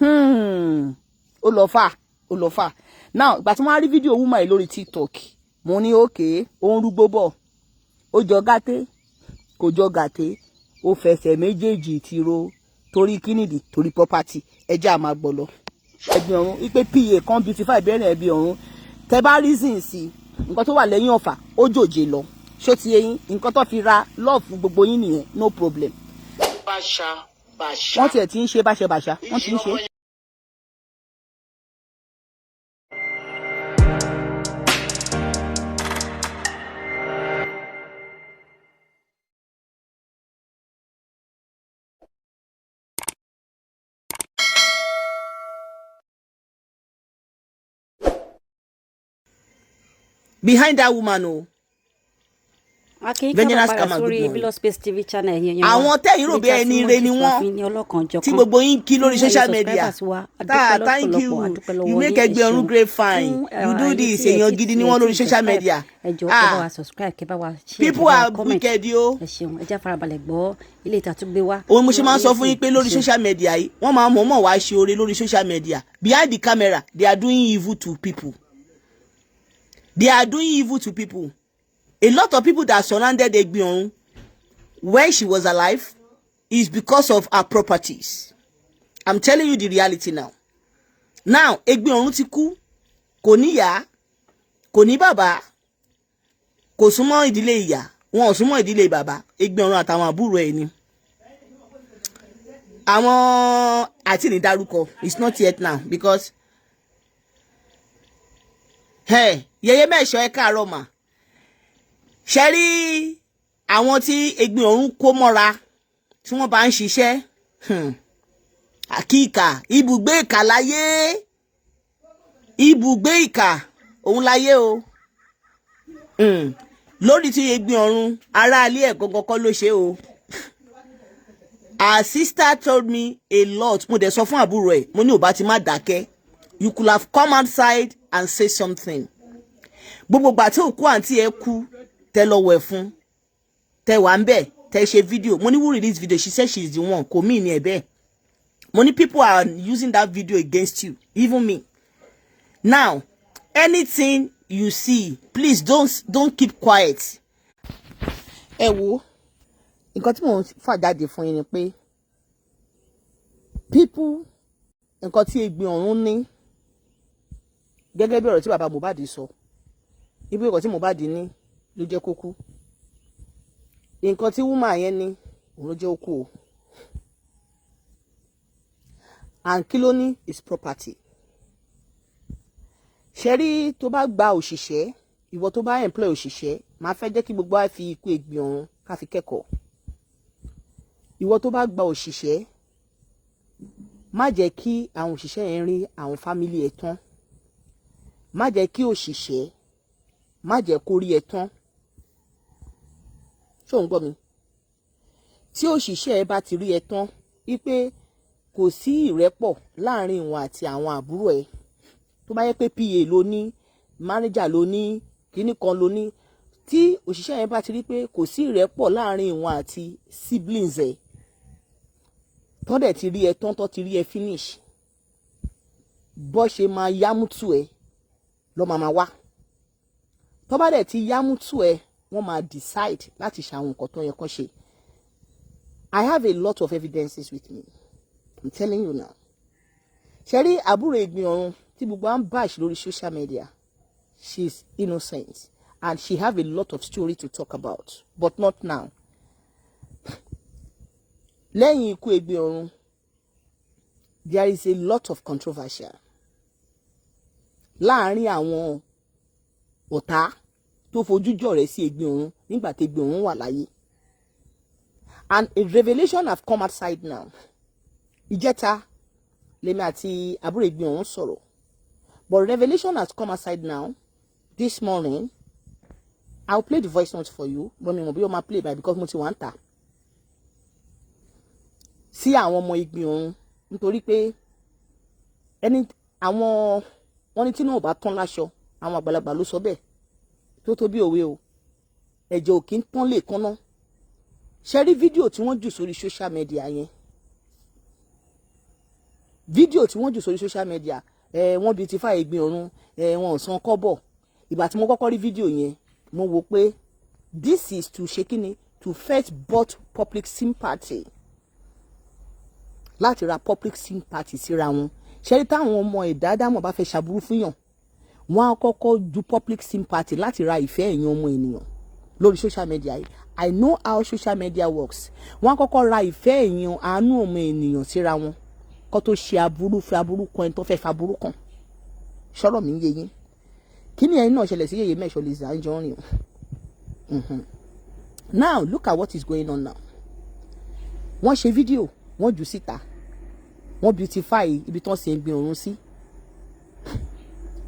Ó lọ fà, ó lọ fà. Now, ìgbà tí wọ́n á rí fídíò woman yìí lórí TikTok, mo ní òkè ó ń rúgbó bọ̀, ó jọ gàté, kò jọ gàté, ó fẹsẹ̀ méjèèjì tiro. Torí kínìdí? Torí property. Ẹ jẹ́ á máa gbọ́ lọ. Ẹ̀gbin Ọ̀run wípé PA kan beautify bẹ́ẹ̀rẹ̀ Ẹ̀gbin Ọ̀run. Tẹ bá reason sí nǹkan tó wà lẹ́yìn ọ̀fà, ó jòjé lọ. Ṣó ti yé yín? Nǹkan tó fi ra love gbogbo yín nìyẹn, no problem. Bàṣà bàṣà. Wọ́n tiẹ̀ ti ń ṣe báṣẹbàṣà, wọ́n ti ń ṣe. Behind that woman o. Vengeance Karma, good morning. Bilos Space TV channel yẹn. Àwọn tẹ́yìn rò bí ẹni ire ni wọ́n, tí gbogbo yín kí lórí social media ta, "Thank you, you make Ẹgbẹ́ Ọ̀run great, fine, you do this," èèyàn gidi ni wọ́n lórí social media. Ẹ jọ̀ọ́, kẹ́ bá wa subscribe, kẹ́ bá wa share. People are wicked o. Ẹ ṣeun. Ẹ já farabalẹ̀ gbọ́ ilé ìtàtúgbé wa. Òun mo ṣe máa ń sọ fún yín pé lórí social media yìí, wọ́n máa mọ̀ọ́mọ̀ wá ṣe oore lórí social media. Behind the camera, they are doing evil to people. They are doing evil to people. A lot of people that surrounded Egbin Orun when she was alive is because of her properties. I'm telling you the reality now. Now, Egbin Orun ti kú, kò ní ìyá, kò ní bàbá, kò súnmọ́ ìdílé ìyá, wọn ò súnmọ́ ìdílé bàbá. Egbin Orun àtàwọn àbúrò ẹ̀ ni. Àwọn àti ní dárúkọ, it's not yet now because, hey, yẹyẹ mẹ́sàn-án, ẹ káàárọ̀ mà. Ṣe rí àwọn tí Egbin Ọ̀run kó mọ́ra tí wọ́n bá ń ṣiṣẹ́ àkíkà, ibùgbé ìkà láyé, ibùgbé ìkà òun láyé o. Lórí tí Egbin Ọ̀run, aráalé ẹ̀ gangan kọ́ ló ṣe o. Her sister told me a lot. Mo dẹ̀ sọ fún àbúrò ẹ̀, mo ní ò bá ti má dákẹ́, you could have come outside and say something. Gbogbo ìgbà tí òkú àǹtí ẹ kú, tẹ lọ wẹ̀ fún, tẹ wà ń bẹ̀, tẹ ṣe fídíò. Mo ní, "Who release video?" She said she is the one. Kò mí ní ẹ bẹ́ẹ̀. Mo ní people are using that video against you, even me. Now, anything you see, please don't keep quiet. Ẹ wo nǹkan tí mò ń fà jáde fún yín ni pé people, nǹkan tí Egbin Ọ̀run ní, gẹ́gẹ́ bí ọ̀rọ̀ tí bàbá Mohbad sọ, ibi nǹkan tí Mohbad ní ló jẹ́ kó kú. Nǹkan tí woman yẹn ní, òun ló jẹ́ ó kú o. And kí ló ní is property. Ṣe rí, tó bá gba òṣìṣẹ́, ìwọ tó bá employ òṣìṣẹ́, máa fẹ́ jẹ́ kí gbogbo wa fi ikú Egbin Ọ̀run ká fi kẹ́kọ̀ọ́. Ìwọ tó bá gba òṣìṣẹ́, má jẹ́ kí àwọn òṣìṣẹ́ yẹn rí àwọn family ẹ̀ tán. Má jẹ́ kí òṣìṣẹ́, má jẹ́ kó rí ẹ tán. Ṣé ò ń gbọ́ mi? Tí òṣìṣẹ́ ẹ bá ti rí ẹ tán wípé kò sí ìrẹ́pọ̀ láàrin ìwọ̀n àti àwọn àbúrò ẹ, tó bá yẹ pé PA ló ní, manager ló ní, kíní kan ló ní, tí òṣìṣẹ́ yẹn bá ti rí pé kò sí ìrẹ́pọ̀ láàrin ìwọ̀n àti siblings ẹ̀, tọ́ dẹ̀ ti rí ẹ tán, tọ́ ti rí ẹ finish, bọ́ ṣe máa yámútù ẹ lọ́ máa máa wá. Tọ́ bá dẹ̀ ti yámútù ẹ, wọ́n máa decide láti ṣe àwọn nǹkan tó yẹ kán ṣe. I have a lot of evidences with me, I'm telling you now. Ṣe rí àbúrò Egbin Ọ̀run tí gbogbo à ń bash lórí social media, she is innocent and she have a lot of story to talk about, but not now. Lẹ́yìn ikú Egbin Ọ̀run, there is a lot of controversial láàárín àwọn ọ̀tá tó fojú jọ̀rẹ́ sí Egbin Ọ̀run nígbà tí Egbin Ọ̀run wà láyé, and a revelation have come outside now. Ìjẹta lèmi àti àbúrò Egbin Ọ̀run sọ̀rọ̀, but revelation has come outside now this morning. I will play the voice note for you, but mi mọ̀ bí ó máa play by because mo ti wà ń tà sí àwọn ọmọ Egbin Ọ̀run, nítorí pé ẹni àwọn wọn ní tí náà ò bá tán láṣọ, àwọn àgbàlagbà ló sọ bẹ́ẹ̀, tó tó bí òwe o, ẹ̀jẹ̀ ò kí ń tán lè kánná. Ṣe rí fídíò tí wọ́n jù sórí social media yẹn? Fídíò tí wọ́n jù sórí social media ẹ, wọ́n beautify Ẹ̀gbin Ọ̀run ẹ, wọn ò san kọ́bọ̀. Ìgbà tí mo kọ́kọ́ rí fídíò yẹn, mo wò pé this is to ṣe kíni, to first bought public sympathy, láti ra public sympathy síra wọn. Ṣẹ́rí táwọn ọmọ ẹ̀dá dámọ̀ bá fẹ́ ṣàbúrú fún yàn, wọ́n á kọ́kọ́ ju public sympathy láti ra ìfẹ́ ẹ̀yin ọmọ ènìyàn lórí social media yìí. I know how social media works. Wọ́n á kọ́kọ́ ra ìfẹ́ èèyàn, àánú ọmọ ènìyàn síra wọn, kó tó ṣe aburú, fi aburú kan ẹni tó fẹ́ fa aburú kan. Ṣọ́rọ̀ mi ń yé yín? Kí ni ẹ̀yin náà ṣẹlẹ̀ sí Yèyé Mẹ́ṣọ̀ Lizzy Anjorin o? Now look at what is going on now. Wọ́n ṣe fídíò, wọ́n jù síta, wọ́n beautify ibi tí wọ́n ṣe Ẹ̀gbin Ọ̀run sí.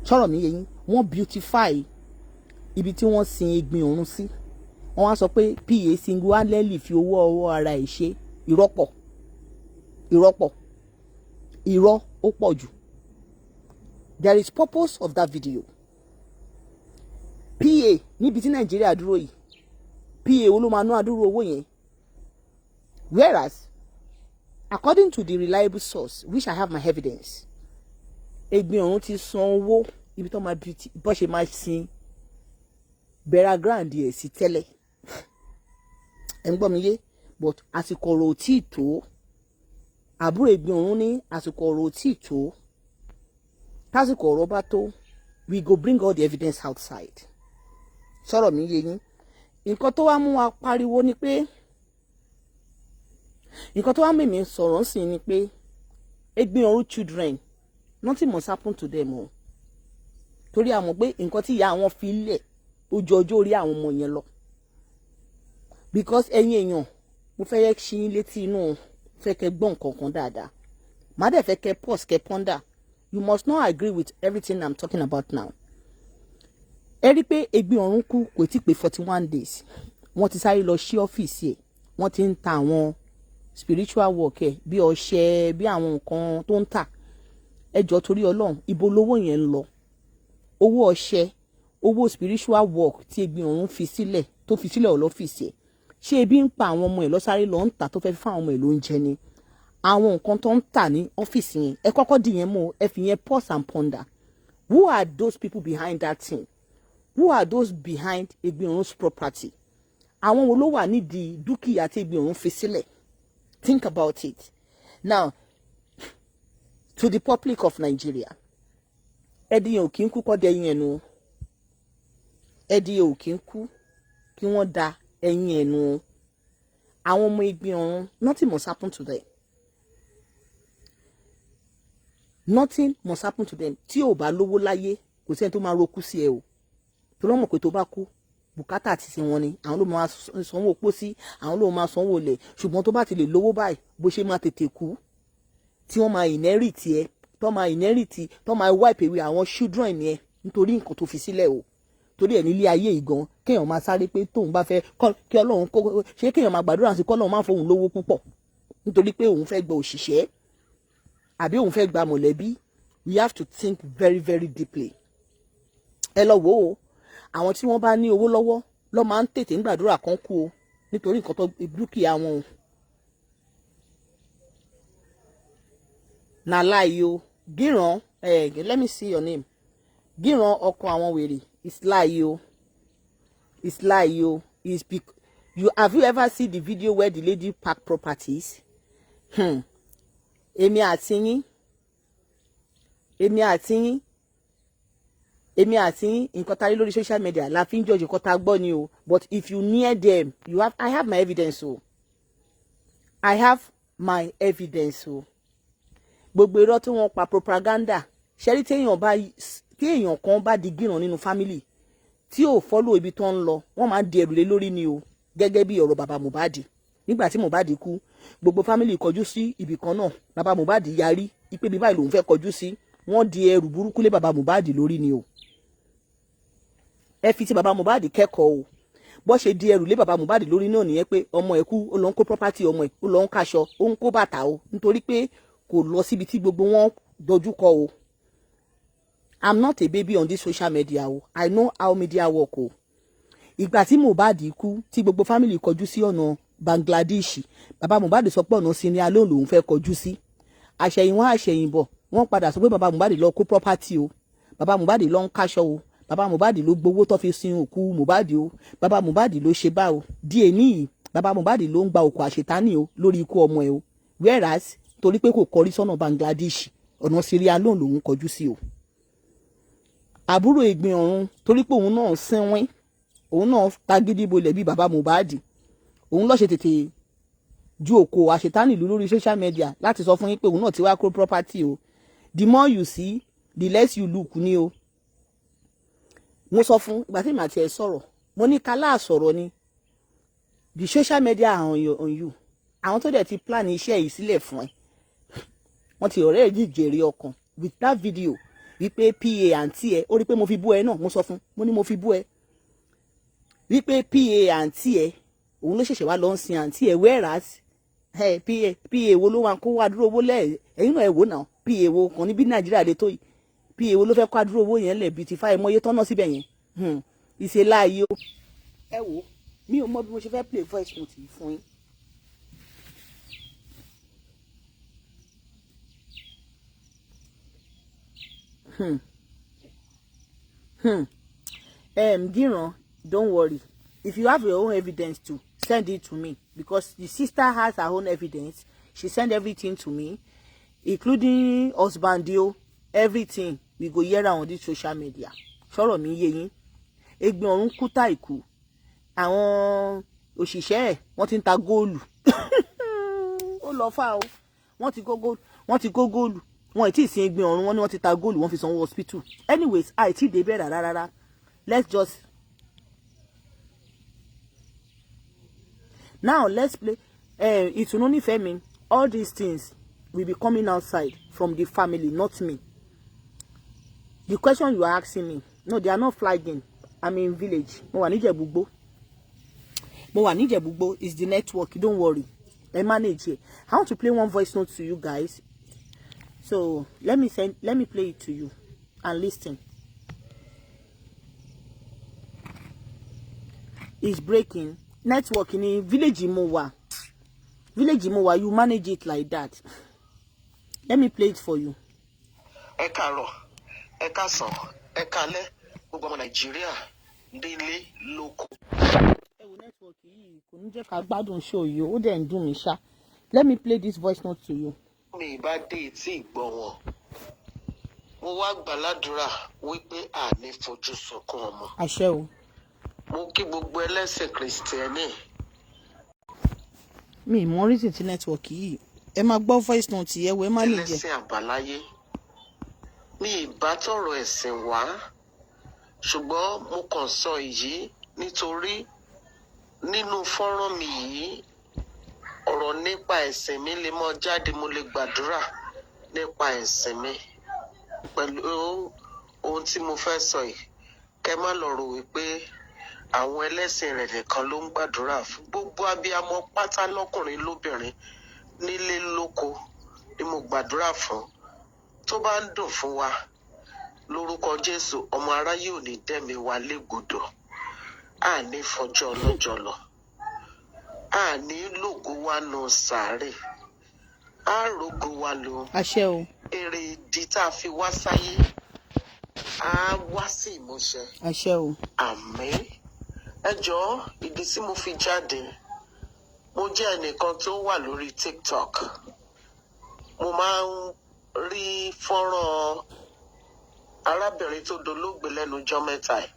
Ṣọ́rọ̀ mi yé yín? Wọ́n beautify ibi tí wọ́n sin Ẹ̀gbin Ọ̀run sí. Wọ́n wá sọ pé PA single-handedly fi owó ọwọ́ ara ẹ̀ ṣe. Irọ́ pọ̀, irọ́ pọ̀, irọ́ ó pọ̀ jù. There is purpose of that video. PA níbi tí Nàìjíríà dúró yìí, PA wo ló máa ná àdúró owó yẹn? Whereas according to the reliable source, which I have my evidence, Ẹ̀gbin Ọ̀run ti san owó ibi tó máa beauty bó ṣe máa sin burial ground ẹ̀ sí tẹ́lẹ̀. Ẹ̀ ń gbọ́ mi yé? But àsìkò ọ̀rọ̀ ò tí ì tó. Àbúrò Ẹ̀gbin Ọ̀run ní àsìkò ọ̀rọ̀ ò tí ì tó. Tásìkò ọ̀rọ̀ bá tó, we go bring all the evidence outside. Sọ̀rọ̀ mi yé yín? Nǹkan tó wá mú wa pariwo ni pé, nǹkan tó wá mú mi sọ̀rọ̀ sí ni pé Ẹ̀gbin Ọ̀run children, nothing must happen to them o, torí a mọ̀ pé nǹkan tí ìyá àwọn fi lẹ̀ ojú ọjọ́ orí àwọn ọmọ yẹn lọ. Because ẹ̀yin èèyàn, mo fẹ́ yẹ ṣí yín létí inú, fẹ́ kẹ́ gbọ́ nǹkan kan dáadáa. Má dẹ̀ fẹ́ kẹ́ pause, kẹ́ ponder. You must not agree with everything I'm talking about now. Ẹ rí pé Ẹ̀gbin Ọ̀run kú, kò tí pé 41 days, wọ́n ti sáré lọ sí ọ́fíìsì ẹ̀, wọ́n ti ń ta àwọn spiritual work ẹ̀, bí ọṣẹ, bí àwọn nǹkan tó ń tà. Ẹ jọ̀ọ́, torí Ọlọ́run, ibo lówó yẹn ń lọ? Owó ọṣẹ, owó spiritual work tí Ẹ̀gbin Ọ̀run fi sílẹ̀, tó fi sílẹ̀ ọlọ́fíìsì ẹ̀, ṣé ebi ń pa àwọn ọmọ ẹ̀ lọ́sáré lọ ń tà, tó fẹ́ fún àwọn ọmọ ẹ̀ lóúnjẹ ni? Àwọn nǹkan tó ń tà ní ọ́fíìsì yẹn, ẹ kọ́kọ́ dì yẹn mú, ẹ fi yẹn pause and ponder. Who are those people behind that thing? Who are those behind Ẹ̀gbin Ọ̀run's property? Àwọn wo ló wà nídìí dúkìá tí Ẹ̀gbin Ọ̀run fi sílẹ̀? Think about it. Now, to the public of Nigeria, ẹdìyàn ò kí ń kú kọ́ dẹyin ẹnu. Ẹdìyàn ò kí ń kú kí wọ́n da ẹyin ẹnu. Àwọn ọmọ Ẹ̀gbin Ọ̀run, nothing must happen to them. Nothing must happen to them. Tí ò bá lówó láyé, kò sẹ́ni tó máa rokú sí ẹ o, torí wọ́n mọ̀ pé tó bá kú, bùkátà ti sin wọn ni. Àwọn ló máa sanwó pósí, àwọn ló máa sanwó ilẹ̀. Ṣùgbọ́n tó bá ti lè lówó báyìí, bó ṣe máa tètè kú tí wọ́n máa inherit ẹ, tó máa inherit, tó máa wipe away àwọn children ẹ, nítorí nǹkan tó fi sílẹ̀ o. Torí ẹ̀ nílé ayé yìí gan, kéèyàn máa sáré pé tóun bá fẹ́ kí Ọlọ́run kó ṣé, kéèyàn máa gbàdúrà sí kọ́lọ́run máa fóun lówó púpọ̀, nítorí pé òun fẹ́ gba òṣìṣẹ́ àbí òun fẹ́ gba mọ̀lẹ́bí. We have to think very, very deeply. Ẹ lọ wò ó, àwọn tí wọ́n bá ní owó lọ́wọ́ lọ́ máa ń tètè ń gbàdúrà kan kú o, nítorí nǹkan tó dúkìá wọn o. Na lie o. Gíran, let me see your name. Gíran ọkọ àwọn wèrè. It's lie o, it's lie o. It's because you have, you ever see the video where the lady pack properties? Èmi àti yín, èmi àti yín, èmi àti yín, nǹkan tá a rí lórí social media la fi ń judge. Nǹkan tá a gbọ́ ni o. But if you near them, you have, I have my evidence o. I have my evidence o. Gbogbo irọ́ tí wọ́n pa, propaganda. Ṣẹ́rí téèyàn bá, tí èèyàn kan bá di gíràn nínú family tí ò follow ibi tó ń lọ, wọ́n máa ń di ẹrù lé lórí ni o. Gẹ́gẹ́ bí ọ̀rọ̀ bàbá Mohbad, nígbà tí Mohbad kú, gbogbo family kọjú sí ibì kan náà. Bàbá Mohbad yarí ipe bí báyìí lòun fẹ́ kọjú sí. Wọ́n di ẹrù burúkú lé bàbá Mohbad lórí ni o. Ẹ fi ti bàbá Mohbad kẹ́kọ̀ọ́ o. Bó ṣe di ẹrù lé bàbá Mohbad lórí náà nìyẹn, pé ọmọ ẹ̀ kú, ó lọ ń kó property ọmọ ẹ̀, ó lọ ń kaṣọ, ó ń kó bàtà o, nítorí pé kò lọ síbi tí gbogbo wọn dojú kọ o. I'm not a baby on this social media o. I know how media work o. Ìgbà tí Mohbad kú, tí gbogbo family kọjú sí ọ̀nà Bangladesh, bàbá Mohbad sọ pé ọ̀nà Sierra Leone lòun fẹ́ kọjú sí. Àṣẹ̀yìnwá àṣẹ̀yìnbọ̀, wọ́n padà sọ pé bàbá Mohbad lọ kó property o, bàbá Mohbad lọ ń káṣọ o, bàbá Mohbad ló gbowó tó fi sin òkú Mohbad o, bàbá Mohbad ló ṣe bá o. Díẹ̀ níyì, bàbá Mohbad ló ń gba òkú àṣetánì o lórí ikú ọmọ ẹ o, whereas torí pé kò kọrí sọ́nà Bangladesh, ọ̀nà Sierra Leone lòun kọjú sí o. Àbúrò ìgbìn ọ̀run, torí pé òun náà sínwín, òun náà tagídí bolẹ̀ bí bàbá Mohbad, òun ló ṣe tètè ju òkò àṣetánì ìlú lórí social media láti sọ fún yín pé òun náà ti wá kó property o. The more you see, the less you look ni o. Mo sọ fún ìgbà tí màá tiẹ̀ sọ̀rọ̀, mo ní kálá sọ̀rọ̀ ni, the social media are on you. Àwọn tó dẹ̀ ti plan iṣẹ́ yìí sílẹ̀ fún ẹ, wọ́n ti already jèrè ọkàn with that video wípé pa àǹtí ẹ, ó rí pé mo fi bú ẹ náà. Mo sọ fún, mo ní mo fi bú ẹ wípé pa àǹtí ẹ, òun ló ṣẹ̀ṣẹ̀ wá lọ ń sin àǹtí ẹ, whereas ẹ pa wo ló wà kó wá dúró owó lẹ̀? Ẹ̀yin náà ẹ wò náà, pa wo kàn ní bí Nàìjíríà lè tó yìí, pa wo ló fẹ́ kó adúró owó yẹn lẹ̀ bíi ti fáì mọ́yé tọ́nà síbẹ̀ yẹn? Ìṣe láàyè o. Ẹ wò, mi ò mọ bí mo ṣe fẹ́ play voice note yìí fún yín. Diran, don't worry. If you have your own evidence too, send it to me, because the sister has her own evidence. She sent everything to me, including husband o, everything. We go hear am on this social media. Sọ̀rọ̀ mi yé yín? Egbin ọ̀run kú tá ìkú. Àwọn òṣìṣẹ́ ẹ̀ wọ́n ti ń ta góòlù. Ó lọ fà o. Wọ́n ti kó góòlù. Wọ́n ti kó góòlù. Wọn ì tí ì sin Egbin Ọ̀run, wọ́n ní wọ́n ti ta góòlù, wọ́n fi sanwó hospital. Anyways, àìtí débẹ̀ rárá rárá. Let's just now, let's play Ìtùnú nífẹ̀ẹ́ mi. All these things will be coming outside from the family, not me. The question you are asking me, no, they are not flagging. I'm in village. Mo wà níjẹ̀búgbó, mo wà níjẹ̀búgbó. Is the network, don't worry, ẹ manage it. I want to play one voice note to you guys, so let me play it to you and listen. It's breaking. Network ní village mo wà, village mo wà. You manage it like that. Let me play it for you. Ẹ káàárọ̀, ẹ káàsán, ẹ káalẹ́, gbogbo ọmọ Nàìjíríà nílé lóko. Ẹ wo, network yìí kò ní jẹ́ ká gbádùn show yìí, ó dẹ̀ ń dùn mí ṣá. Let me play this voice note to you. Mi ìbá dé etí ìgbọ́ wọn, mo wá gbàládùra wípé àní fojú sunkún ọmọ. Àṣẹ o. Mo kí gbogbo ẹlẹ́sìn Kìrìsìtẹ́nì. Mi ì mọ reason tí network yìí. Ẹ máa gbọ́ voice note yẹ wo, ẹ má lè jẹ. Ẹlẹ́sìn àbáláyé, mi ìbá tọrọ ẹ̀sìn wá, ṣùgbọ́n mo kàn sọ èyí nítorí nínú fọ́nrán mi yìí, ọ̀rọ̀ nípa ẹ̀sìn mi lè mọ́ jáde. Mo lè gbàdúrà nípa ẹ̀sìn mi pẹ̀lú ohun tí mo fẹ́ sọ yìí. Kẹ́ má lọ rò wípé àwọn ẹlẹ́sìn rẹ̀ nìkan ló ń gbàdúrà fún. Gbogbo abiyamọ pátá, lọ́kùnrin lóbìnrin, nílé lóko ni mo gbàdúrà fún. Tó bá ń dùn fún wa, lórúkọ Jésù, ọmọ aráyé ò ní dẹ̀mí wa légbodò. Àní fọjọ́ ọlọ́jọ́ lọ, àní lògo wa nù sàárè, á rògo wa lò. Àṣẹ o. Èrè ìdí tá a fi wá sáyé á wá sí ìmúṣẹ. Àṣẹ o. Àmín. Ẹ jọ̀ọ́, ìdí tí mo fi jáde, mo jẹ́ ẹnìkan tó wà lórí TikTok. Mo máa ń rí fọ́nrán arábìnrin tó dolóògbé lẹ́nu ọjọ́ mẹ́ta ẹ̀,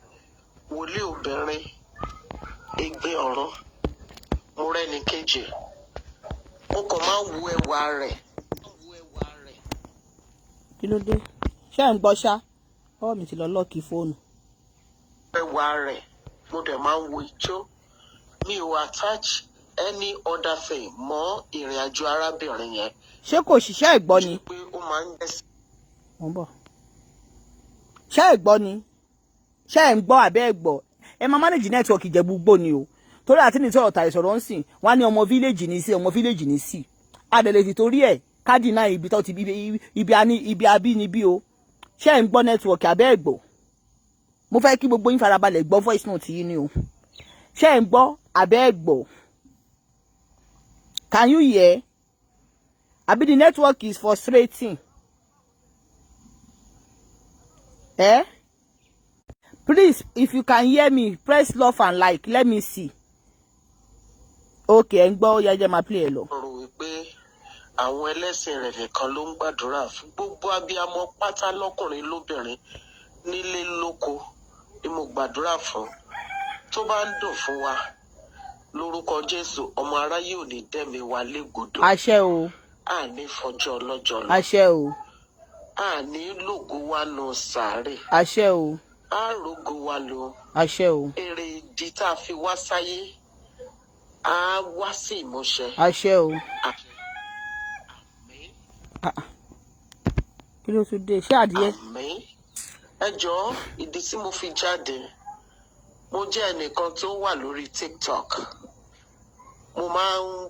wòlíì obìnrin Egbin Ọ̀run Mọ́rẹ́níkejì. Mo kàn máa ń wo ẹwà rẹ̀. Kí ló dé? Ṣé ẹ̀ ń gbọ́ ṣá? Ọwọ́ mi ti lọ lock fóònù. Ẹwà rẹ̀, mo dẹ̀ máa ń wo ijó. Mi ò attach any other thing mọ́ ìrìn àjò arábìnrin yẹn. Ṣé kò ṣiṣẹ́ ìgbọ́ ni? Pé ó máa ń jẹ́ Mo ń bọ̀. Ṣé ẹ̀ gbọ́ ni? Ṣé ẹ̀ ń gbọ́ àbẹ́ ẹ̀ gbọ́? Ẹ máa manage network Ìjẹ̀bú Igbó ni o, torí àti ní sọ̀rọ̀ tàì sọ̀rọ̀ ń sìn wọ́n á ní ọmọ village ní sí, ọmọ village ní sí. Adẹ̀lẹ̀ ti torí ẹ̀ kádìnà ibi tó ti ibi a ní ibi abí ni bí o. Ṣé ẹ̀ ń gbọ́ network àbẹ́ ẹ̀ gbọ́? Mo fẹ́ kí gbogbo yín farabalẹ̀ gbọ́ voice note yìí ni o. Ṣé ẹ̀ ń gbọ́ àbẹ́ ẹ̀ gbọ́? Can you hear? Àbí the network is frustrating? Eh? Please, if you can hear me, press love and like. Let me see. Okay, ẹ ń gbọ́, ó yá, jẹ́ máa play ẹ lọ. Rò wípé àwọn ẹlẹ́sìn rẹ̀ nìkan ló ń gbàdúrà fún. Gbogbo abiyamọ pátá, lọ́kùnrin lóbìnrin, nílé lóko ni mo gbàdúrà fún. Tó bá ń dùn fún wa, lórúkọ Jésù, ọmọ aráyé ò ní dẹ̀mí wa légbodò. Àṣẹ o. Àní fọjọ́ ọlọ́jọ́ lọ. Àṣẹ o. Àní lògo wa nù sàárè. Àṣẹ o. Á rògo wa lò. Àṣẹ o. Èrè ìdí tá a fi wá sáyé á wá sí ìmúṣẹ. Àṣẹ o. Àmín. Ah, ah. Kí ló tún dé? Ṣé adìyẹ? Àmín. Ẹ jọ̀ọ́, ìdí tí mo fi jáde, mo jẹ́ ẹnìkan tó wà lórí TikTok. Mo máa ń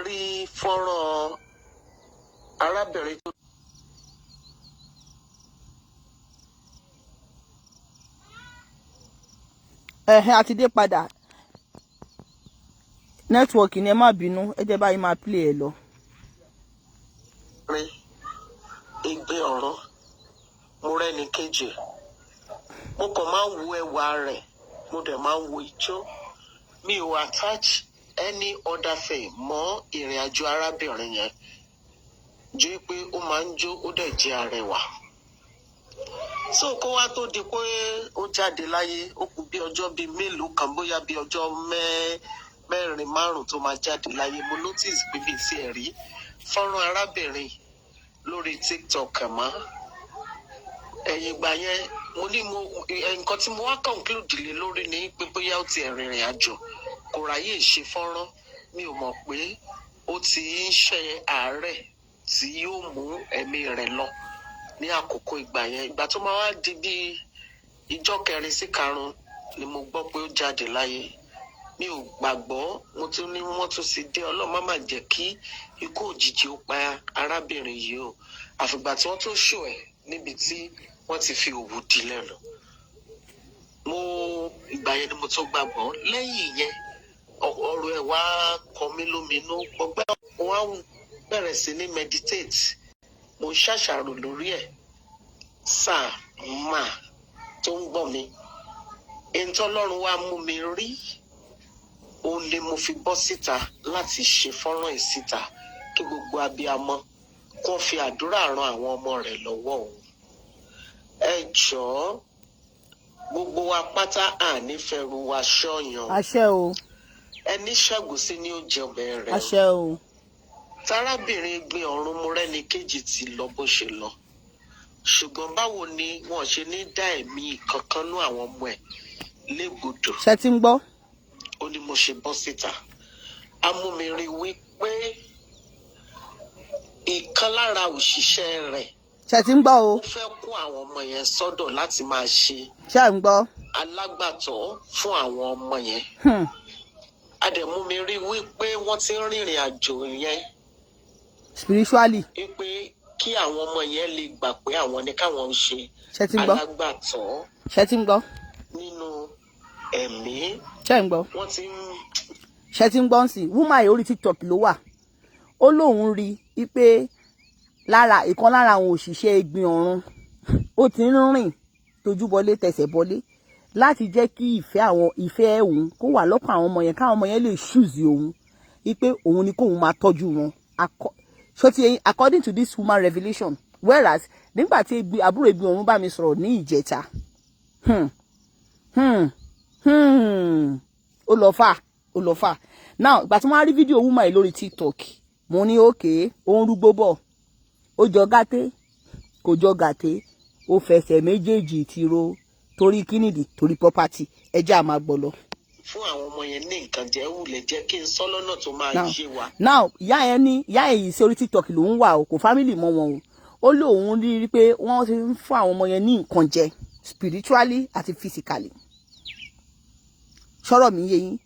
rí fọ́nrán arábìnrin tó Ẹ̀hẹ́n, àti dé padà. Network ni, ẹ má bínú. Ẹ jẹ́ báyìí, máa play ẹ lọ. Rí Ẹ̀gbin Ọ̀run Mọ́rẹ́níkejì, mo kàn máa ń wo ẹwà rẹ̀, mo dẹ̀ máa ń wo ijó. Mi ò attach any other thing mọ́ ìrìn àjò arábìnrin yẹn ju pé ó máa ń jó, ó dẹ̀ jẹ́ arẹwà. So kó wá tó di pé ó jáde láyé, ó kù bí ọjọ́ bíi mélòó kan, bóyá bí ọjọ́ mẹ́rin, márùn tó máa jáde láyé, mo notice pé mi ti ẹ̀ rí fọ́nrán arábìnrin lórí TikTok mọ́. Ẹ̀yìn ìgbà yẹn, mo ní mo nǹkan tí mo wá conclude lé lórí ni pé bóyá ó ti ẹ̀ rìnrìn àjò, kò ráyè ṣe fọ́nrán. Mi ò mọ̀ pé ó ti ń ṣe àárẹ̀ tí yóò mú ẹ̀mí rẹ̀ lọ ní àkókò ìgbà yẹn. Ìgbà tó máa wá di bíi ìjọ kẹrin sí karùnún ni mo gbọ́ pé ó jáde láyé. Mi ò gbàgbọ́. Mo tún ní wọ́n tún ti dé. Ọlọ́run má má jẹ́ kí ikú òjijì ó pa arábìnrin yìí o. Àfìgbà tí wọ́n tó ṣò ẹ̀ níbi tí wọ́n ti fi òwú di lẹ́nu, mo ìgbà yẹn ni mo tó gbàgbọ́. Lẹ́yìn ìyẹn, ọ̀rọ̀ ẹ̀ wá kọ mí lóminú gbọgbẹ́. Mo wá bẹ̀rẹ̀ sí ní meditate, mo ń ṣàṣàrò lórí ẹ̀. Sáà máa tó ń gbọ́ mi, ìtọ́lọ́run wá mú mi rí òun ni mo fi bọ́ síta láti ṣe fọ́nrán yìí síta, kí gbogbo abiyamọ kó fi àdúrà ran àwọn ọmọ rẹ̀ lọ́wọ́ òun. Ẹ jọ̀ọ́, gbogbo wa pátá, àní fẹ́ru wa ṣọ́yàn. Àṣẹ o. Ẹni ṣẹ́gun sí ni ó jẹ ọbẹ̀ rẹ̀ o. Àṣẹ o. Tarábìnrin Ẹ̀gbin Ọ̀run Mọ́rẹ́níkejì ti lọ bó ṣe lọ, ṣùgbọ́n báwo ni wọ́n ṣe ní dá ẹ̀mí kankan nú àwọn ọmọ ẹ̀ légbodò? Ṣe ti ń gbọ́? Ó ní mo ṣe bọ́ síta, amúmiri wípé ìkan lára òṣìṣẹ́ rẹ̀ Ṣe ti ń gbọ́ o? ó fẹ́ kó àwọn ọmọ yẹn sọ́dọ̀ láti máa ṣe Ṣe ń gbọ́? alágbàtọ́ fún àwọn ọmọ yẹn. Adẹ̀múmi rí wípé wọ́n ti ń rìnrìn àjò yẹn Spiritually. wípé kí àwọn ọmọ yẹn lè gbà pé àwọn ni káwọn ń ṣe Ṣe ti ń gbọ́? alágbàtọ́ Ṣe ti ń gbọ́? nínú ẹ̀mí. Ṣe ń gbọ́? Wọ́n ti ń Ṣe ti ń gbọ́ sí? Woman yìí, orí TikTok ló wà. Ó lóun rí i pé lára ìkan lára àwọn òṣìṣẹ́ Ẹ̀gbin Ọ̀run, ó ti ń rìn tójú bọlé tẹsẹ̀ bọlé láti jẹ́ kí ìfẹ́ àwọn ìfẹ́ òun kó wà lọ́kàn àwọn ọmọ yẹn, káwọn ọmọ yẹn lè choose òun, wípé òun ni kóun máa tọ́jú wọn. Ṣó ti yẹn? According to this woman revelation, whereas nígbà tí àbúrò Ẹ̀gbin Ọ̀run bá mi sọ̀rọ̀ ní ìjẹta, ó lọ fà, ó lọ fà. Now, ìgbà tí wọ́n á rí fídíò woman yìí lórí TikTok, mo ní òkè ó ń rúgbó bọ̀, ó jọ gàté, kò jọ gàté, ó fẹsẹ̀ méjèèjì tiro. Torí kínìdí? Torí property. Ẹ jẹ́ á máa gbọ́ lọ. Fún àwọn ọmọ yẹn ní nǹkan jẹ́ wulẹ̀ jẹ́ kí n sọ lọ́nà tó máa Now, yé wa. Now, ìyá yẹn ní ìyá yẹn yìí sí orí TikTok ló ń wà o, kò family mọ́ wọn o. Ó lóun rí i pé wọ́n ti ń fún àwọn ọmọ yẹn ní nǹkan jẹ spiritually àti physically. Ṣọ́rọ̀ mi yé yín?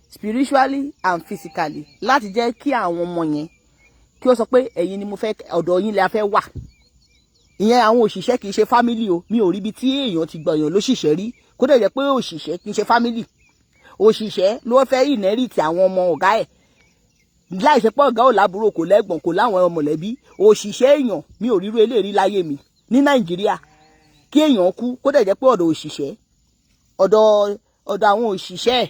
Spiritually and physically, láti jẹ́ kí àwọn ọmọ yẹn kí ó sọ pé ẹ̀yin ni mo fẹ́, ọ̀dọ̀ yín la fẹ́ wà. Ìyẹn àwọn òṣìṣẹ́, kì í ṣe family o. Mi ò rí ibi tí èèyàn ti gbọ̀yàn lóṣìṣẹ́ rí, kó dẹ̀ jẹ́ pé òṣìṣẹ́ kì í ṣe family. Òṣìṣẹ́ ló fẹ́ inherit àwọn ọmọ ọ̀gá ẹ̀. Láìsí pé ọ̀gá ò lábúrò, kò lẹ́gbọ̀n, kò láwọn mọ̀lẹ́bí òṣìṣẹ́ èèyàn. Mi ò ríru eléyìí láyé mi ní Nàìjíríà, kí èèyàn kú, kó dẹ̀ jẹ́ pé ọ̀dọ̀ òṣìṣẹ́, ọ̀dọ̀ àwọn òṣìṣẹ́,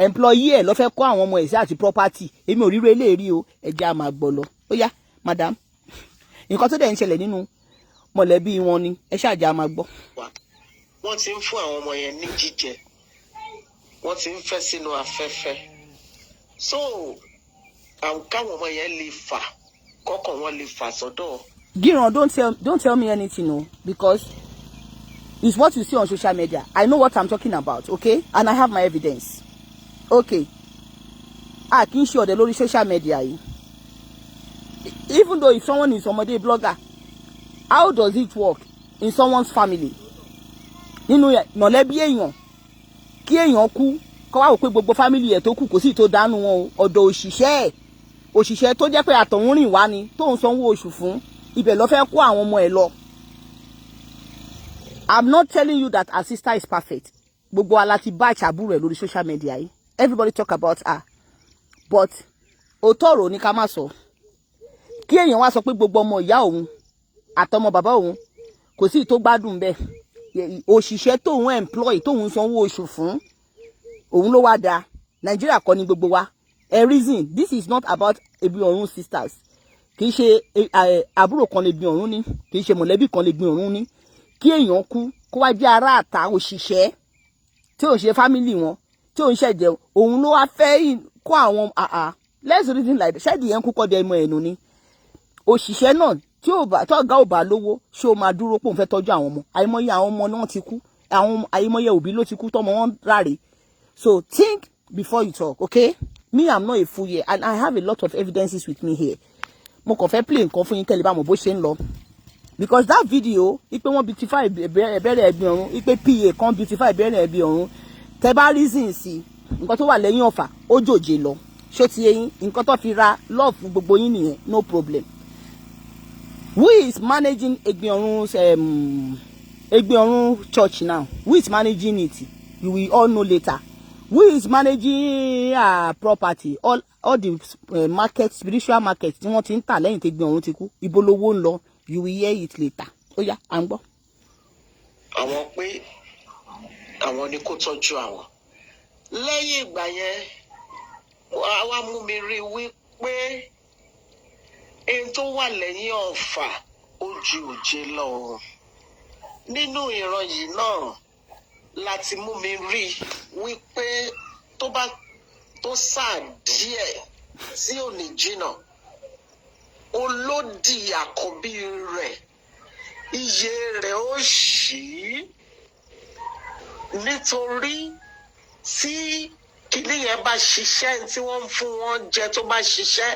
employee ẹ̀ ló fẹ́ kó àwọn ọmọ ẹ̀ sí àti property. Èmi ò ríru eléyìí o. Ẹ jẹ́ á máa gbọ́ lọ. Ó yá, madam, nǹkan tó dẹ̀ ń ṣẹlẹ̀ nínú mọ̀lẹ́bí wọn ni, ẹ ṣáà jẹ́ á máa gbọ́. Wa wọ́n ti ń fún àwọn ọmọ yẹn ní jíjẹ, wọ́n ti ń fẹ́ sínú afẹ́fẹ́, so àwọn káwọn ọmọ yẹn lè fà kọ́kàn wọn lè fà sọ́dọ̀. Giran, don't tell me anything o, because it's what you see on social media. I know what I'm talking about, okay? And I have my evidence, okay? A kì í ṣe ọ̀dẹ̀ lórí social media yìí. Even though if someone is ọmọdé blogger, how does it work in someone's family, nínú mọ̀lẹ́bí èèyàn, kí èèyàn kú, kọ́ wá wò pé gbogbo family ẹ̀ tó kù, kò sí tó dánú wọn o, ọ̀dọ̀ òṣìṣẹ́ ẹ̀, òṣìṣẹ́ tó jẹ́ pé àtọ̀húnrìn wá ni, tó ń sanwó oṣù fún, ibẹ̀ ló fẹ́ kó àwọn ọmọ ẹ̀ lọ? I'm not telling you that her sister is perfect. Gbogbo wa la ti bá àbúrò ẹ̀ lórí social media yìí. Everybody talk about her, but òótọ́ ọ̀rọ̀ ní ká má sọ. Kí èèyàn wá sọ pé gbogbo ọmọ ìyá òun àtọmọ bàbá òun, kò sí tó gbádùn bẹ́ẹ̀, òṣìṣẹ́ tóun employ, tóun sanwó oṣù fún, òun ló wá da. Nàìjíríà kọ́ ni gbogbo wa. A reason, this is not about Egbin Ọ̀run sisters. Kì í ṣe àbúrò kan lè gbin ọ̀run ní, kì í ṣe mọ̀lẹ́bí kan lè gbin ọ̀run ní. Kí èèyàn kú, kó wá jẹ́ ará àta, òṣìṣẹ́ tí ò ń ṣe family wọn, tí ò ń ṣẹ̀jẹ̀ òun, ló wá fẹ́ kó àwọn àà. Let's reason like that. Ṣẹ́ẹ̀dì yẹn kú kọ́ dẹ ẹmọ ẹ̀nu ni òṣìṣẹ́ náà tí ò bá tọ́gá ò bá lówó, ṣé ó máa dúró pòun fẹ́ tọ́jú àwọn ọmọ? Àìmọye àwọn ọmọ náà ti kú, àwọn àìmọye òbí ló ti kú tọmọ wọn ráre. So think before you talk, okay? Me, I'm not a fool here, and I have a lot of evidences with me here. Mo kàn fẹ́ play nǹkan fún yín kẹ́lẹ́ bá mọ̀ bó ṣe ń lọ, because that video ipe wọ́n beautify ìbẹ̀rẹ̀ Ẹ̀gbin Ọ̀run, ipe PA kan beautify ìbẹ̀rẹ̀ Ẹ̀gbin Ọ̀run, tẹ́ bá reason sí nǹkan tó wà lẹ́yìn ọ̀fà, ó jòjè lọ. Ṣó ti yé yín? Nǹkan tó fi ra love fún gbogbo yín nìyẹn, no problem. Who is managing Egbin Ọ̀run, Egbin Ọ̀run church now? Who is managing it? You will all know later. Who is managing property, all the market, spiritual market tí wọ́n ti ń tà lẹ́yìn tí Egbin Ọ̀run ti kú, ibo lowó ń lọ? You will hear it later. Ó yá, à ń gbọ́. Àwọn pé àwọn ni kó tọ́jú àwọn. Lẹ́yìn ìgbà yẹn, wá mú mi rí wípé ẹni tó wà lẹ́yìn ọ̀fà, ó ju òjé lọ o. Nínú ìran yìí náà láti mú mi rí wípé tó bá tó sáà díẹ̀ tí ò ní jìnnà, olódì àkọ́bí rẹ̀, iye rẹ̀ ó ṣí, nítorí tí kìnní yẹn bá ṣiṣẹ́ tí wọ́n ń fún wọn jẹ, tó bá ṣiṣẹ́,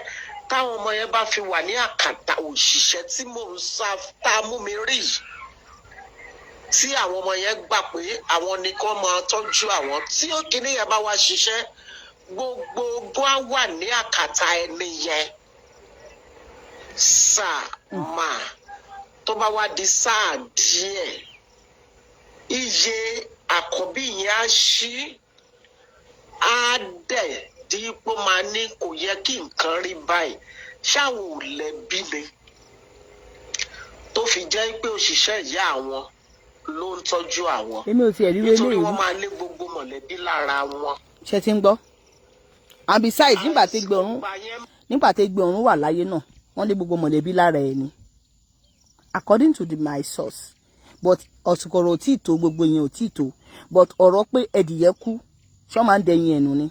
táwọn ọmọ yẹn bá fi wà ní àkàtà òṣìṣẹ́ tí mò ń sá tá a mú mi rí yìí, tí àwọn ọmọ yẹn gbà pé àwọn nìkan máa tọ́jú àwọn, tí ó kìnní yẹn bá wá ṣiṣẹ́, gbogbo ogun á wà ní àkàtà ẹni yẹn. Sáà máa tó bá wá di sáà díẹ̀, iye àkọ́bí yẹn á ṣí, á dẹ̀ dípò máa ní kò yẹ kí nǹkan rí báyìí, ṣáwọn ò lẹ́bi ni tó fi jẹ́ pé òṣìṣẹ́ ìyá àwọn ló ń tọ́jú àwọn, Èmi ò tiẹ̀ rí nítorí eléyìí. wọ́n máa lé gbogbo mọ̀lẹ́bí lára wọn. Ṣe ti ń gbọ́? And besides, nígbà tí Ẹ̀gbin Ọ̀run Ìgbà yẹn nígbà tí Ẹ̀gbin Ọ̀run wà láyé náà, wọ́n lé gbogbo mọ̀lẹ́bí lára ẹ̀ ni, according to my source. But ọ̀sùnkọ̀rọ̀ ò tí ì tó, gbogbo yẹn ò tí ì tó. But ọ̀rọ̀ pé ẹdìyẹ kú, ṣọ́ máa ń dẹyin ẹ̀nu ni?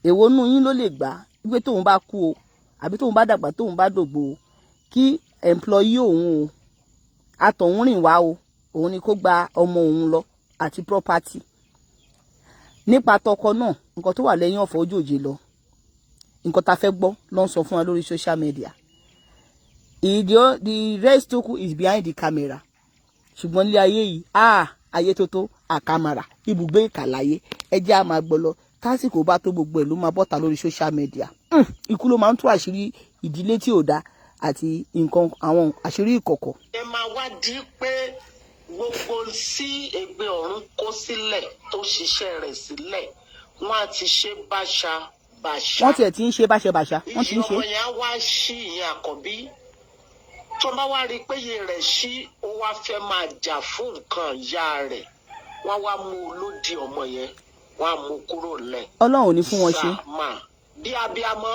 Èwo nú yín ló lè gbà wípé tóun bá kú o, àbí tóun bá dàgbà, tóun bá dògbò o, kí employee òun o, àtọ̀hún rìn wá o, òun ni kó gba ọmọ òun lọ àti property? Nípa tọkọ náà, nǹkan tó wà lẹ́yìn ọ̀fọ̀ ojú lọ. Nǹkan tá a fẹ́ gbọ́ ló ń sọ fún wa lórí social media. The rest tó kù is behind the camera. Ṣùgbọ́n ilé ayé yìí, ah, ayé tó tó àkàmàrà, ibùgbé ìkàláyé. Ẹ jẹ́ á máa gbọ́ lọ. Tásìkò bá tó, gbogbo ẹ̀ ló máa bọ́ta lórí social media. Ikú ló máa ń tú àṣírí ìdílé tí ò dá àti nǹkan, àwọn àṣírí ìkọ̀kọ̀. Ẹ máa wá di pé gbogbo tí Ẹ̀gbin Ọ̀run kó sílẹ̀, tó ṣiṣẹ́ rẹ̀ sílẹ̀, wọ́n á ti ṣe báṣa. Báṣabàṣa. Wọ́n tiẹ̀ ti ń ṣe báṣabàṣa, wọ́n ti Iyì ń ṣe. ọmọ yẹn á wá ṣí, ìyẹn àkọ́bí. Tó bá wá rí i pé iye rẹ̀ ṣí, ó wá fẹ́ máa jà fún nǹkan ìyá rẹ̀, wọ́n wá mú olódì ọmọ yẹn, wọ́n á mú kúrò lẹ̀. Ọlọ́run ò ní fún wọn ṣe. Sàmà bí abiyamọ,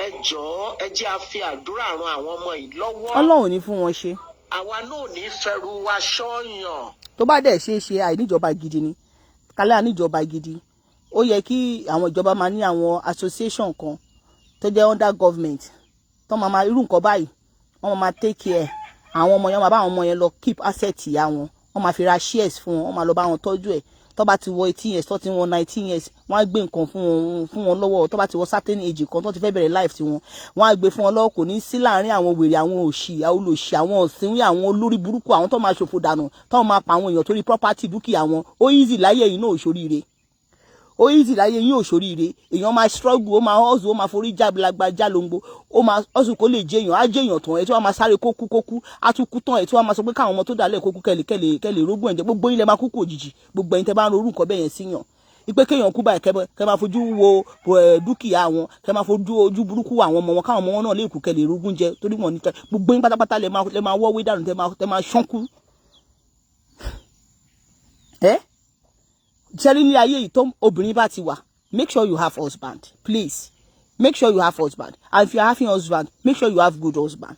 ẹ jọ̀ọ́, ẹ jẹ́ a fi àdúrà ran àwọn ọmọ yìí lọ́wọ́. Ọlọ́run ò ní fún wọn ṣe. Àwa náà ò ní fẹ́rù wa ṣọ́yàn. Tó bá dẹ̀ ṣeé ṣe, àìníjọba gidi ni kálẹ̀. Àníjọba gidi, ó yẹ kí àwọn ìjọba máa ní àwọn association kan tó jẹ́ under government tó máa irú nǹkan báyìí, wọ́n máa take care àwọn ọmọ yẹn, wọ́n máa bá àwọn ọmọ yẹn lọ keep asset ìyá wọn, wọ́n máa fi ra shares fún wọn, wọ́n máa lọ bá wọn tọ́jú ẹ̀. Tó bá ti wọ 18 years, tó ti wọ 19 years, wọ́n á gbé nǹkan fún wọn lọ́wọ́. Tó bá ti wọ certain age kan tó ti fẹ́ bẹ̀rẹ̀ life tiwọn, wọ́n á gbé fún wọn lọ́wọ́. Kò ní sí láàárín àwọn wèrè, àwọn òṣì, àwọn olòṣì, àwọn ọ̀sìnwín, àwọn olórí burúkú, àwọn tó máa ṣòfò dànù, tó máa pa àwọn èèyàn torí property, dúkìá wọn. Ó easy láyé yìí náà, òṣòríire. Ó easy láyé yín, òṣòríire. Èèyàn máa struggle, ó máa hustle, ó máa forí jábìlágbá jálóńgbó, ó máa hustle kó lè jẹ èèyàn, á jẹ èèyàn tán, ẹ tí wọ́n máa sáré kó kú, kó kú, á tún kú tán, ẹ tí wọ́n máa sọ pé káwọn ọmọ tó dálẹ̀ kó kú kẹ́lẹ̀ kẹ́lẹ̀ kẹ́lẹ̀ rógùn ẹ̀jẹ̀. Gbogbo yín lẹ máa kú kú òjijì. Gbogbo ẹ̀yin tẹ́ bá ń ro orú nǹkan bẹ́ẹ̀ yẹn síyàn, ipe kéèyàn kú báyìí, kẹ́ máa fojú wo dúkìá wọn, kẹ́ máa fojú ojú burúkú àwọn ọmọ wọn, káwọn ọmọ wọn náà lè kú kẹ́lẹ̀ rógùn jẹ torí wọn níta. Gbogbo yín pátápátá lẹ máa wọ́wé dànù, tẹ́ máa ṣánkú. Ẹ́ ṣẹ́rí ní ayé yìí, tó obìnrin bá ti wà, make sure you have husband. Please, make sure you have husband. And if you are having husband, make sure you have good husband.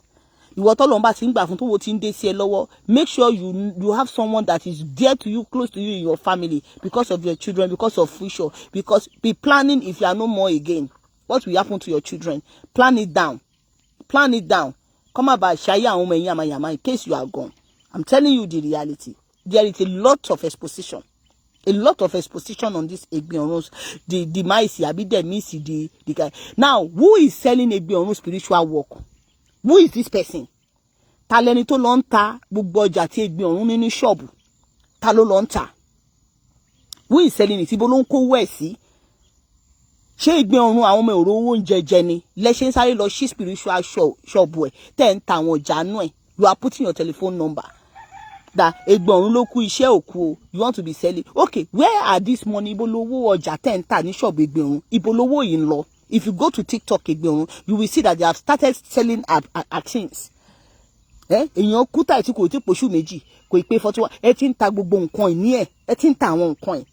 Ìwọ tọ́lọ́run bá ti ń gbà fún, tówó ti ń dé sí ẹ lọ́wọ́, make sure you have someone that is dear to you, close to you in your family, because of your children, because of future, because be planning. If you are no more again, what will happen to your children? Plan it down, plan it down. Kọ́ má bàa ṣayé àwọn ọmọ ẹ̀yìn yamayama in case you are gone. I'm telling you the reality. There is a lot of exposition, a lot of exposition on this Egbin Orun's the demise, abi demise, the guy. Now, who is selling Egbin Orun spiritual work? Who is this person? Ta lẹni tó lọ ń ta gbogbo ọjà tí Egbin Ọ̀run ní ní ṣọ́ọ̀bù? Ta ló lọ ń tà? Who is selling it? Ibo ló ń kówó ẹ̀ sí? Ṣé Egbin Ọ̀run, àwọn ọmọ èrò owó oúnjẹ jẹ ni lẹ́ṣẹ̀ ń sáré lọ sí spiritual ṣọ́ọ̀bù ẹ̀ tẹ́ ń ta àwọn ọjà nú ẹ̀? You are putting your telephone number that Egbin Ọ̀run ló kú, iṣẹ́ òkú o. You want to be selling. Okay, where are this money? Ibo lówó ọjà tẹ́ ń tà ní ṣọ́ọ̀bù Egbin Ọ̀run? Ibo lówó yìí ń lọ? If you go to TikTok Egbin Ọ̀run, you will see that they have started selling our things. Èèyàn kú táì tí kò tí pòṣù 2, kò ì pé 41, ẹ ti ń ta gbogbo nǹkan ìní ẹ, ẹ ti ń ta àwọn nǹkan ẹ.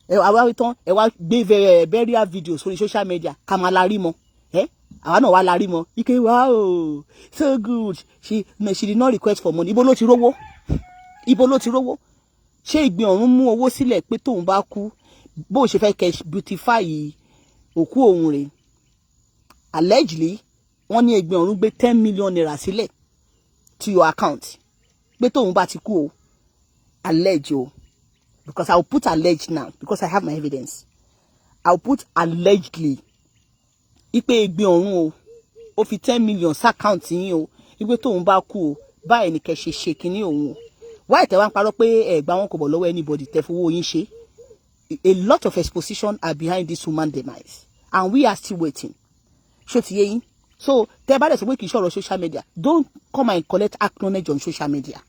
Ẹ wá wí tán, ẹ wá gbé burial video sórí social media, ká máa la rí mọ. Ẹ àwa náà wá la rí mọ ike. Wow, so good. She did not request for money. Ibo ló ti rówó? Ibo ló ti rówó? Ṣé Ìgbín Ọ̀run mú owó sílẹ̀ pé tóun bá kú, bó ṣe fẹ́ kẹ́ beautify òkú òun rèé? Allegedly, wọ́n ní Ẹ̀gbin Ọ̀run gbé ₦10 million sílẹ̀ to your account pé tóun bá ti kú o. Allege o, because I will put allege now because I have my evidence. I will put allegedly ipe Ẹ̀gbin Ọ̀run o, ó fi 10 million sí account yín o, ipe tóun bá kú o, báyìí ni kẹ́ ṣe ṣe kínní òun o. Wáyé tẹ́ wá ń parọ́ pé ẹ̀gbá wọn kò bọ̀ lọ́wọ́ anybody tẹ́ fowó yín ṣe. A lot of exposition are behind this woman demise and we are still waiting. Ṣó ti yé yín? So tẹ́ bá dẹ̀ sọ pé kì í ṣọ̀rọ̀ social media, don't come and collect acknowledge on social media.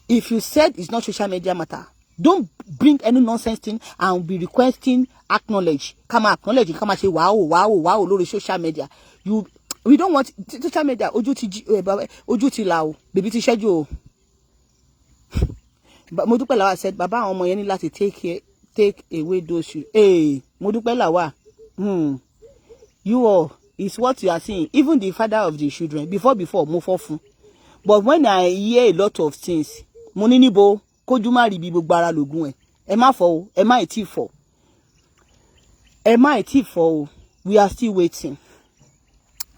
If you said it's not social media matter, don't bring any nonsense thing and be requesting acknowledge. Ká máa acknowledge, ká máa ṣe wàá wàá wàá lórí social media. You, we don't want social media. Ojú ti jí, ojú ti là o, bèbí ti ṣẹ́jú o. Modúpẹ́ Làwà said bàbá àwọn ọmọ yẹn ní láti take away those shoes. Hey, Modúpẹ́ Làwà, you all is what you are seeing. Even the father of the children, before mo fọ́ fún, but when I hear a lot of things, mo ní níbo kójú má rí ibi, gbogbo ara lògùn ẹ. Ẹ má fọ́ o, ẹ má ì tí fọ́, ẹ má ì tí fọ́ o. We are still waiting.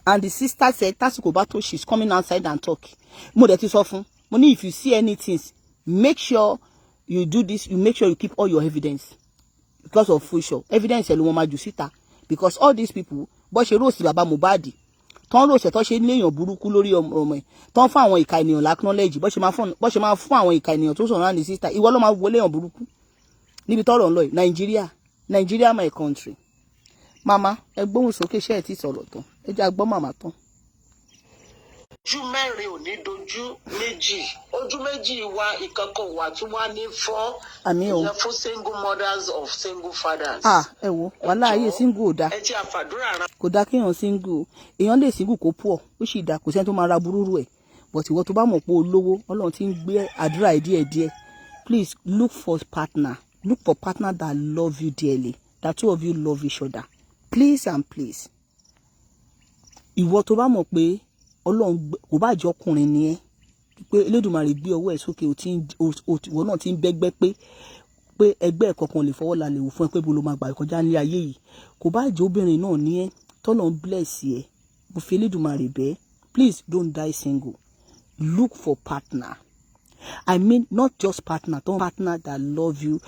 And the sister said tásìkò bá tó, she's coming outside and talk. Mo dẹ̀ ti sọ fún mo ní, if you see anything, make sure you do this, you make sure you keep all your evidence because of future evidence. Ẹ ló wọn máa jù síta because all these people, bó ṣe roast bàbá Mohbad tán, roast ẹ̀ tó ṣe léèyàn burúkú lórí ọmọ ẹ̀ tán, fún àwọn ìka ènìyàn l'acknowledge, bó ṣe máa fún àwọn ìka ènìyàn tó sọ̀rọ̀ náà ní sísá, ìwọ ló máa wọlé èèyàn burúkú níbi tọ́rọ̀ ń lọ yìí. Nàìjíríà, Nàìjíríà, my country. Mama, ẹ gbóhùn sókè. Ṣé ẹ ti sọ̀rọ̀ tán? Ẹ jẹ́ a gbọ́ màmá tán. Ojú mẹ́rin ò ní dojú méjì, ojú méjì wa, ìkankan wà tún wá ní fọ́. Àmín o. Ìyẹn fún single mothers of single fathers. Ah, ẹ wo wàhálà ayé single ò dáa. Ẹ jẹ́ àfàdúrà ran. Kò dáa kéèyàn single. Èèyàn lè single kó poor, ó sì dáa, kò sẹ́ni tó máa ra burúrú ẹ̀. But ìwọ tó bá mọ̀ pé o lówó, Ọlọ́run ti ń gbé àdúrà ẹ̀ díẹ̀díẹ̀, please look for partner. Look for partner that love you dearly, that two of you love each other, please and please. Ìwọ tó bá mọ̀ pé Ọlọ́run kò bá jẹ́ ọkùnrin ni ẹ́, pé Elédùmarè gbé ọwọ́ ẹ̀ sókè, ìwọ náà ti ń bẹ́gbẹ́ pé ẹgbẹ́ kankan lè fọwọ́ lálẹ́ wò fún ẹ pé bó ló máa gbà kọjá ní ayé yìí. Kò bá jẹ́ obìnrin náà ní ẹ́, tọ́lọ̀ ń bless ẹ, mo fi Elédùmarè bẹ́ẹ̀, please don't die single. Look for partner. I mean, not just partner, don't, partner that love you.